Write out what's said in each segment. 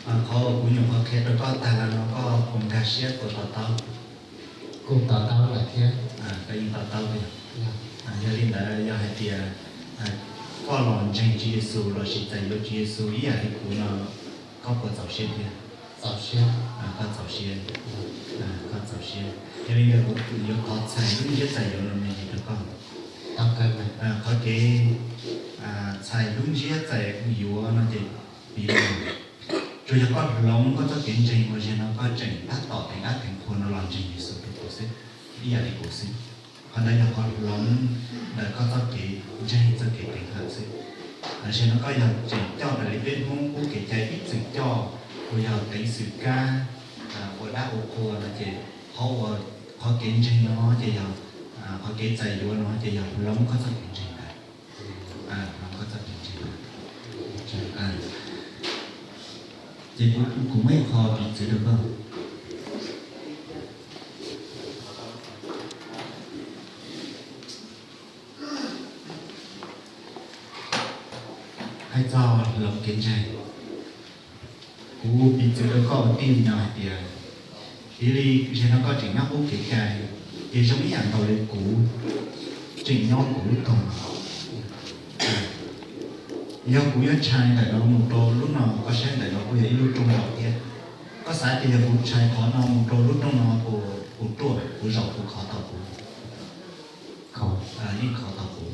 Qhov uas kuv nyuam qhuav qhia rau koj tag los no koj puas nkag siab, puas to taub? Kuj to taub lawm thiab. Koj yeej to taub li. Yog li ntawd yog hais tias koj los ntseeg Tswv Yexus lossis txais yuav Tswv Yexus ib yam li kuv no, koj puas txaus siab thiab? Txaus siab. Koj txaus siab. Koj txaus siab. Yog li ntawd kuv yuav thov txhais lub ntsiab txais yuav no me ntsis rau koj. Qhov kev txhais lub ntsiab txais yuav no ces piv li, tsuas yog koj hloov koj txoj kev ntseeg uas zaum no koj tseem tab tom teev dab teev qhua no los ntseeg Yexus rau kuv xwb, ib yam li kuv xwb. Qhov ntawd yog qhov hloov ntawm koj txoj kev ntseeg, txoj kev teev hawm xwb. Tam sim no koj yog tseem coj raws li peb Hmoob qub kev cai ib txwm coj, uas yog teev xwm kab, ua dab ua qhua no ces qhov uas, qhov kev ntseeg no ces yog, qhov kev txais yuav no ces yog hloov koj txoj kev ntseeg ntawd. Hloov koj txoj kev ntseeg ntawd. Ces kuv muaj ib qho piv txwv rau koj. Hais txog hloov kev ntseeg, kuv piv txwv rau koj ua tij no hais tias, piv li zaum no koj tseem nyob qub kev cai, ces zoo ib yam nkaus li kuv tseem nyob kuv lub rooj no. Yog kuv yuav tshais ntawm no mus rau lub no, koj saib ntawm no kuj yog ib lub rooj zaum thiab. Koj xav tias yog kuv tshais qhov no mus rau lub rooj no, kuv ruaj, kuv zaum kuv khov tau kuv? Yeej khov tau kuv.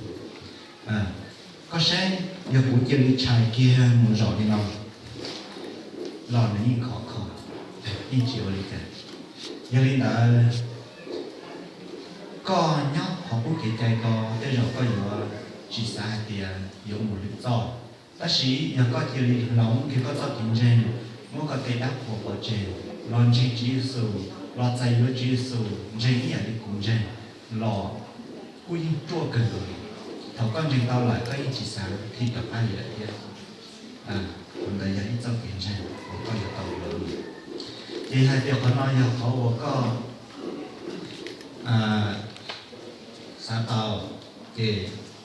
Koj saib, yog kuv cia li tshais kiag mus zaum li no los nws yeej khov kho, yeej tsis ua li cas. Yog li ntawd, koj nyob qhov qub kev cai ko, tej zaum koj yuav tsis xav hais tias yuav mus lwm txoj. Tab sis yog koj cia li hloov kiag koj txoj kev ntseeg, muab koj tej dab qhuas pov tseg, los ntseeg Tswv Yexus, los txais yuav Tswv Yexus, ntseeg ib yam li kuv ntseeg los kuj yeej ruaj kawg nkaus li. Thaum koj ntseeg tau lawm koj yeej tsis xav thim rov qab li lawm thiab. Qhov ntawd yog ib txoj kev ntseeg uas koj yuav tau yuav. Ces hais tias qhov no yog qhov uas koj xav tau, ces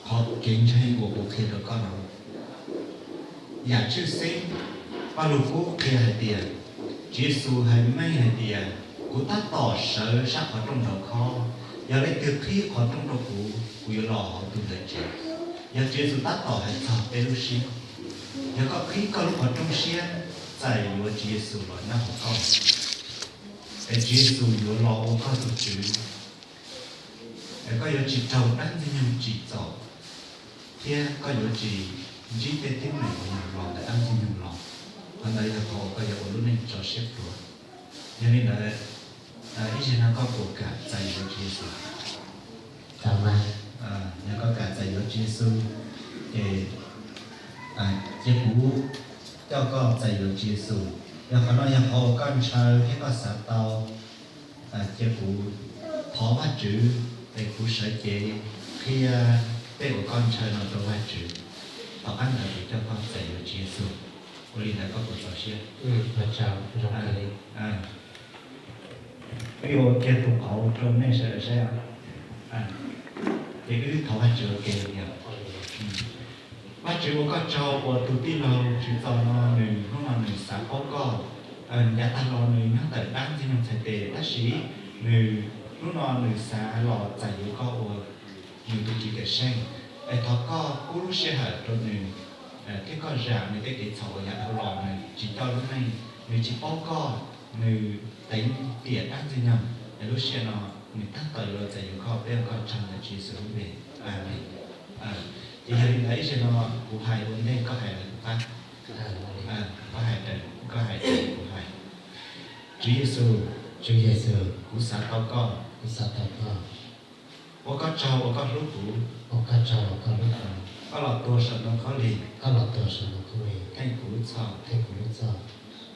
qhov kev ntseeg uas kuv qhia rau koj no, yam tshwj xeeb, Paj Lug Kub qhia hais tias, Tswv Yexus hais meej hais tias, kuv tab tom sawv sab qhov rooj nraud khob, yog leej twg qhib qhov rooj rau kuv, kuv yuav los hauv tus ntawd tsev. Yog Tswv Yexus tab tom hais txog peb lub siab, yog koj qhib koj lub qhov rooj siab, txais yuav Tswv Yexus los nyob hauv koj, es Tswv Yexus yuav los ua koj tus Tswv, es koj yuav tsis raug dab Ntxwg Nyoog tsim txom, thiab koj yuav tsis ntsib tej teeb meem uas yog los ntawm dab Ntxwg Nyoog los. Qhov ntawd yog qhov uas koj yuav ua lub neej tso siab pluav. Yog li ntawd, ib zaug no koj puas kam txais yuav Tswv Yexus? Yog koj kam txais yuav Tswv Yexus, ces cia kuv coj koj txais yuav Tswv Yexus. Yog qhov no yog qhov uas koj ntshaw thiab koj xav tau, cia kuv thov Vajtswv, es kuv sawv cev qhia tej uas koj ntshaw no rau Vajtswv. Tom qab ntawd kuv coj koj txais yuav Tswv Yexus. Ua li ntawd koj puas txaus siab? Wb yuav kiag tus qauv rau nej sawv daws saib, ces wb thov Vajtswv ua ke tiag. Vajtswv ua koj tsaug uas tus tij laug Tswv Txos no nws hnub no nws xav paub koj. Yav tag los nws nyob ntawm dab Ntxwg Nyoog txhais tes, tab sis nws hnub no nws xav los txais yuav koj ua nws tus Tswv cawm seej. Es thov koj pub lub sij hawm rau nws, thiab koj zam nws tej kev txhaum uas yav dhau los nws tsis coj lub neej, nws tsis paub koj, nws teev tiam dab Ntxwg Nyoog. Es lub sij hawm no nws tab tom yuav los txais yuav koj, peb ua koj tsaug ntawm Tswv Yexus lub npe. Amees. Ces yog li ntawd ib zaug no kuv hais ua ntej koj hais los kuv qab. Koj hais, koj hais kuv hais. Tswv Yexus, Tswv Yexus, kuv xav tau koj, kuv xav tau koj. Ua koj tsaug uas koj hlub kuv, ua koj tsaug uas koj hlub kuv. Koj los tuag saum ntoo khaub lig, koj los tuag saum ntoo khaub lig, theej kuv lub txhoj, theej kuv lub txhoj.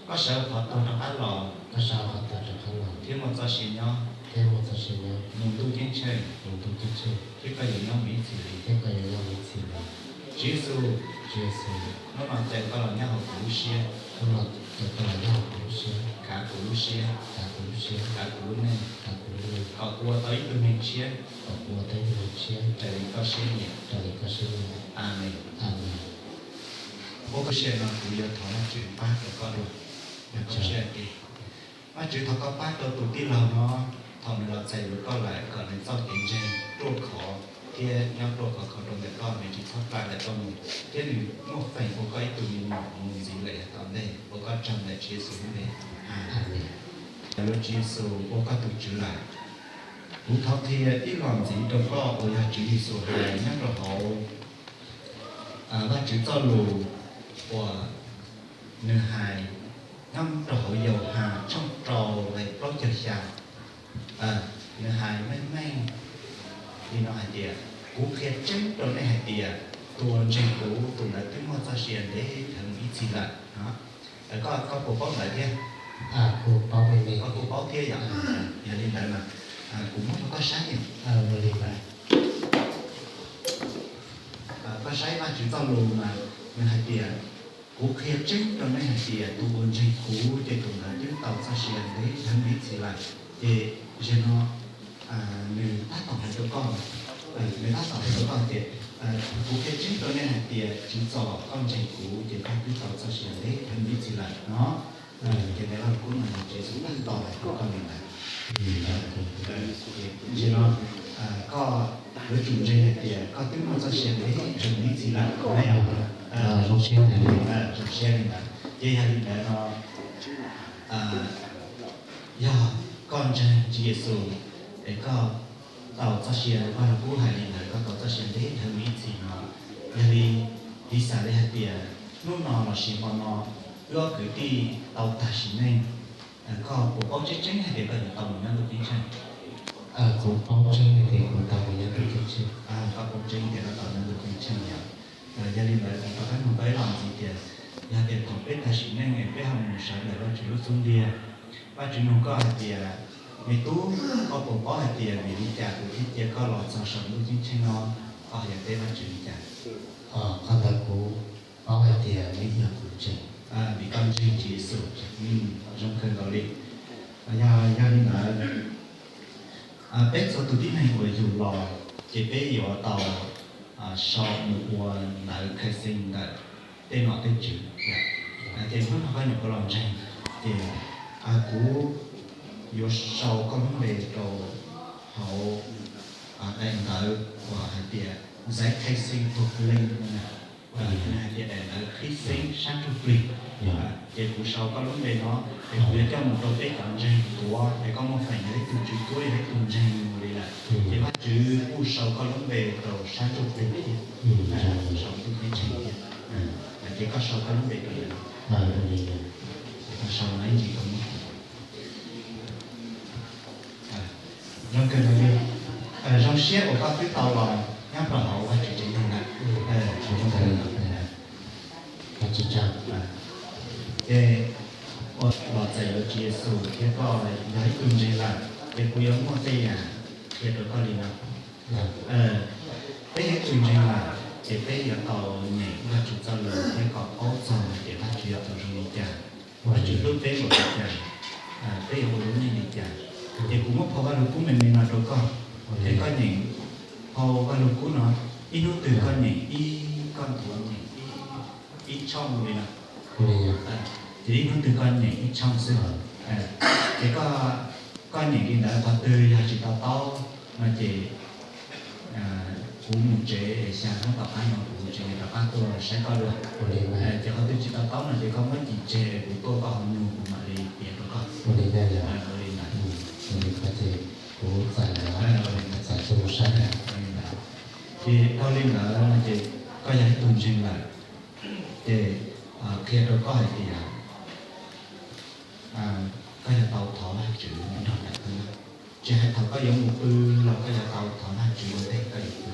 Koj sawv qhov tuag rov qab los, koj sawv qhov tuag rov qab los, thiab muaj txoj sia nyob, thiab muaj txoj sia nyob, mus ntuj ceeb tsheej, mus ntuj ceeb tsheej, thiab koj yuav nyob mus ib txhis li, thiab koj yuav nyob mus ib txhis li. Tswv Yexus, Tswv Yexus, hnub no caw koj los nyob hauv kuv lub siab, hnub no caw koj los nyob hauv kuv lub siab, kav kuv lub siab, kav kuv lub siab, kav kuv lub neej, kav kuv lub neej, kom kuv ua tau ib tug neeg tshiab, kom kuv ua tau ib tug neeg tshiab, raws li koj siab nyiam, raws li koj siab nyiam. Amees. Amees. Ua koj siab no kuv yuav thov Vajtswv pab rau koj dua. Vaj Tswv thov koj pab rau tus tij laug no, thaum nws los txais yuav koj lawm kom nws txoj kev ntseeg ruaj khov thiab nyob ruaj khov kho rau ntawm koj, nws tsis txhob plaj ntawm koj mus, thiab nws muaj feem ua koj ib tug me nyuam mus ntxiv lawm yav tom ntej. Ua koj tsaug ntawm Tswv Yexus lub npe. Amees. Yuav Tswv Yexus ua koj tus Tswv lawm. Kuv thov qhia ib los ntxiv rau koj uas yog Tswv Yexus hais nyob rau hauv Vaj Tswv txoj lus uas nws hais nyob rau hauv Yauhas tshooj rau nqe plaub caug xya. Nws hais meej meej li no hais tias, kuv qhia tseeb rau nej hais tias tus uas ntseeg kuv, tus ntawd twb muaj txoj sia ntev dhawv mus ib txhis lawm. Koj, koj puas paub ntawd thiab? Kuv paub li, koj kuj paub thiab yom? Yog li ntawd mas kuv muab rau koj saib. Koj saib Vaj Tswv txoj lus mas nws hais tias, kuv qhia tseeb rau nej hais tias tus uas ntseeg kuv ces tus ntawd twb tau txoj sia ntev dhawv mus ib txhis lawm. Ces zaum no nws tab tom hais rau koj, nws tab tom hais rau koj tias, kuv qhia tseeb rau nej hais tias tsis txog koj ntseeg kuv ces koj twb tau txoj sia ntev dhawv mus ib txhis lawm no. Ces ntawm Vaj Lug Kub no Tswv Yexus tab tom hais rau koj li ntawd. Zaum no koj yuav tsum ntseeg hais tias koj twb muaj txoj sia ntev dhawv mus ib txhis lawm. Zoo siab li ntawd. Ces yog li ntawd no, yog koj ntseeg Tswv Yexus es koj tau txoj sia, Vaj Lug Kub hais li ntawd, koj tau txoj sia ntev dhawv mus ib txhis no. Yog li, piv xam li hais tias hnub no lossis hmo no wb ob kwv tij tau tag sim neej, koj puas paub tseeb tseeb hais tias koj yuav tau mus nyob ntuj ceeb tsheej? Kuv paub tseeb hais tias kuv tau mus nyob ntuj ceeb tsheej. Koj paub tseeb tias koj tau nyob ntuj ceeb tsheej yom? Yog li ntawd kuv rov qab nug koj ib los ntxiv tias, yog tias thaum peb tag sim neej peb ho mus sawv ntawm Vaj Tswv lub xub ntiag, Vaj Tswv nug koj hais tias, me tub, koj puas paub hais tias vim li cas kuv thiaj cia koj los txog saum ntuj ceeb tsheej no? Koj yuav teb Vaj Tswv li cas? Qhov ntawd kuv paub hais tias vim yog kuv ntseeg. Vim koj ntseeg Tswv Yexus. Zoo kawg nkaus li. Yog, yog li ntawd, peb txhua tus tib neeg uas yug los ces peb yuav tau sau mus ua ntawv khai xeej ntawm tej nom tej tswv. Ces hnub no koj nyuam qhuav los ntseeg, ces kuv yuav sau koj lub npe rau hauv daim ntawv uas hais tias giấy khai sinh thuộc linh no, hais tias daim ntawv qhib xeeb sab ntsuj plig. Ces kuv sau koj lub npe no, es kuv yuav coj mus rau peb cov ntseeg tuav, es koj muaj feem yog ib tug tswv cuab, yog ib tug ntseeg mus li lawm, ces Vajtswv kuj sau koj lub npe rau sab ntsuj plig thiab, sau ntuj ceeb tsheej thiab. Ces koj sau koj lub npe rau, koj sau no ib ntsis koj muab. Zoo kawg nkaus li. Zoo siab uas koj twb tau los nyob rau hauv Vajtswv tsev neeg lawm. Zoo kawg nkaus li. Ces ua los txais yuav Tswv Yexus thiab koj yog ib tug ntseeg lawm, ces kuv yuav muaj tej yam qhia rau koj li no. Peb yog ib tug ntseeg lawm, ces peb yuav tau nyeem Vajtswv txoj lus thiab kom paub txog hais tias Vajtswv yog tus zoo li cas, Vajtswv hlub peb npaum li cas, peb yuav ua lub neej li cas. Ces kuv muab phau Vajluskub me me no rau koj, es koj nyeem phau Vajluskub no, ib hnub twg koj nyeem ib, koj nthuav nyeem ib, ib tshooj li no. Ces ib hnub twg koj nyeem ib tshooj xwb. Ces koj, koj nyeem li ntawd, qhov twg yog tsis to taub no ces kuv mus tsev, xya hnub tom qab no kuv mus tsev rov qab tuaj saib koj dua. Ces qhov twg tsis to taub no ces koj muab cim tseg, kuv tuaj koj ho nug kuv mam li piav rau koj. Ua li ntawd. Ces kuv txais, txais tuaj mus saib. Ces dhau li ntawd no ces koj yog ib tug ntseeg lawm, ces qhia rau koj hais tias koj yuav tau thov Vajtswv nrog nraim koj nyob. Tsis hais thaum koj yuav mus pw los koj yuav tau thov Vajtswv ua ntej koj yuav pw.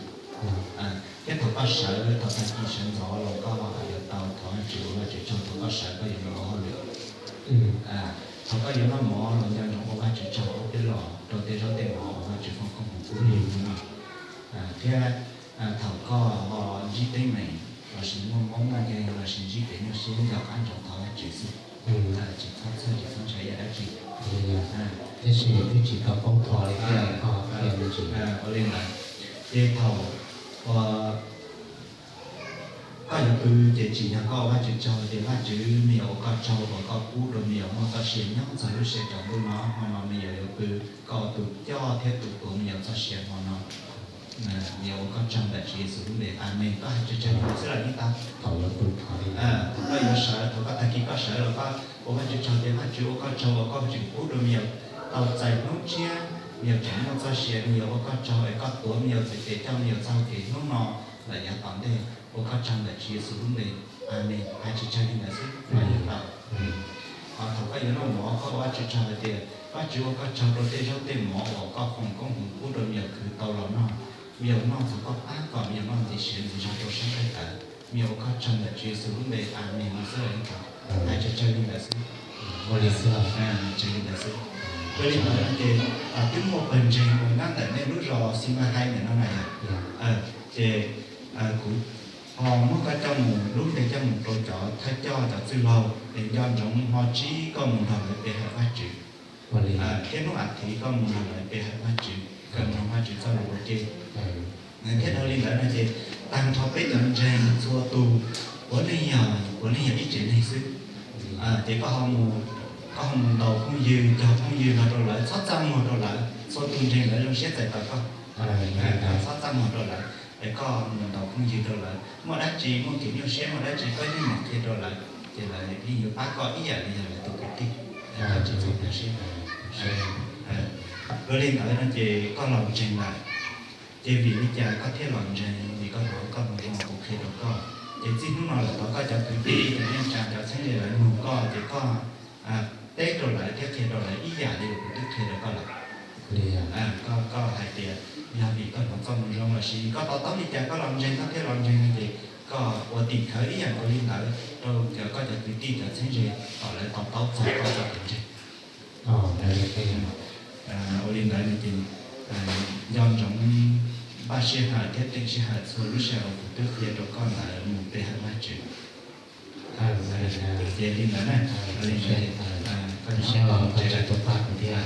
Thiab thaum koj sawv, thaum tag kis sawv ntxov los koj yuav tau thov Vajtswv ua Vajtswv tsaug, thaum koj sawv koj yuav mus ua hauj lwm. Thaum koj yuav noj mov los nco ntsoov ua Vajtswv tsaug ob peb los rau tej zaub tej mov uas Vajtswv foom koob hmoov pub rau koj noj. Thiab thaum koj ho ntsib teeb meem lossis muaj mob muaj nkeeg lossis ntsib kev nyuaj siab, nco qab ntsoov thov Vajtswv xwb. Tsis txhob txhawj, tsis txhob ntshai ib yam dab tsi. Tiam sis twb tsis tau paub qhov li thiab koj qhia me ntsis. Ua li ntawd, ces thaum uas Koj yuav pw ces tsim nyog koj ua Vajtswv tsaug tias Vajtswv, me nyuam ua koj tsaug uas koj pub rau me nyuam muaj txoj sia nyob txog lub sij hawm tsaus ntuj no. Hmo no me nyuam yuav pw, koj ua tus coj thiab tus tuav me nyuam txoj sia hmo no. Me nyuam ua koj tsaug ntawm Tswv Yexus lub npe, amees. Koj hais tsawg tsawg li ntawd xwb los yeej tau. Thaum koj yuav sawv, thaum koj tag kis koj sawv los koj ua Vajtswv tsaug tias Vajtswv, ua koj tsaug uas koj tseem pub rau me nyuam tau txais hnub tshiab, me nyuam tseem muaj txoj sia. Me nyuam ua koj tsaug es koj tuav me nyuam txhais tes coj me nyuam txog kev hnub no lawm yav tom ntej. Ua koj tsaug ntawm Tswv Yexus lub npe, amees. Hais tsawg tsawg li ntawd xwb los yeej tau. Ho thaum koj yuav noj mov koj ua Vajtswv tsaug hais tias Vajtswv, ua koj tsaug rau tej zaub tej mov uas koj foom koob hmoov pub rau me nyuam khwv tau los noj. Me nyuam noj thaum koj pab kom me nyuam noj ntxiv siav ntxiv zog rau sab nqaij tawv. Me nyuam ua koj tsaug ntawm Tswv Yexus lub npe, amees no xwb los yeej tau. Hais tsawg tsawg li ntawd xwb. Tsawg li ntawd xwb. Ua li ntawd no ces twb muaj pawg ntseeg uas nyob ntawm nej lub zos Xis Mas Hais ntawm no na yom. Ces kuv ho muab koj coj mus lub npe coj mus rau cov thawj coj cov txwj laug es nco ntsoov hmo tsib koj mus nrog lawv pe hawm Vajtswv, thiab hnub as thiv koj mus nrog lawv pe hawm Vajtswv, koj mus nrog Vajtswv txoj lus ua ke. Thiab dhau li ntawd no ces tag nrho peb cov ntseeg txhua tus, puav leej yog, puav leej yog ib tsev neeg xwb. Ces koj ho mus, koj ho mus ntaus phooj ywg, cog phooj ywg los rau lawv, txhob txaj muag rau lawv, txhua tus ntseeg lawv zoo siab txais tos koj. Txhob txaj muag rau lawv, es koj mus ntaus phooj ywg rau lawv, muaj dab tsi, muaj kev nyuaj siab muaj dab tsi koj yeej mus qhia rau lawv, ces lawv yeej yuav pab koj ib yam li yog lawv tus kwv tij. Koj tsis txhob nyuaj siab. Ua li ntawd no ces koj los ntseeg lawm. Ces vim li cas koj thiaj los ntseeg? Vim koj hnov koj mus zoo kuv qhia rau koj. Ces txij hnub no lawm tau koj cov kwv tij, cov neej tsa, cov txheeb ze lawv nug koj ces koj teb rau lawv thiab qhia rau lawv ib yam li uas kuv twb qhia rau koj lawm. Koj hais tias yog vim koj hnov txoj moo zoo lossis koj to taub li cas koj los ntseeg, koj thiaj los ntseeg no ces koj ua tim khawv ib yam nkaus li ntawd rau cov, koj cov kwv tij cov txheeb ze kom lawv to taub txog koj txoj kev ntseeg. Ua li ntawd no ces nco ntsoov npaj sij hawm thiab teem sij hawm txhua lub sij hawm uas kuv twb qhia rau koj ntawd mus pe hawm Vajtswv. Ces li ntawd na, ua li ntawd koj nyob tsev, koj tsis tau pab kuv thiab.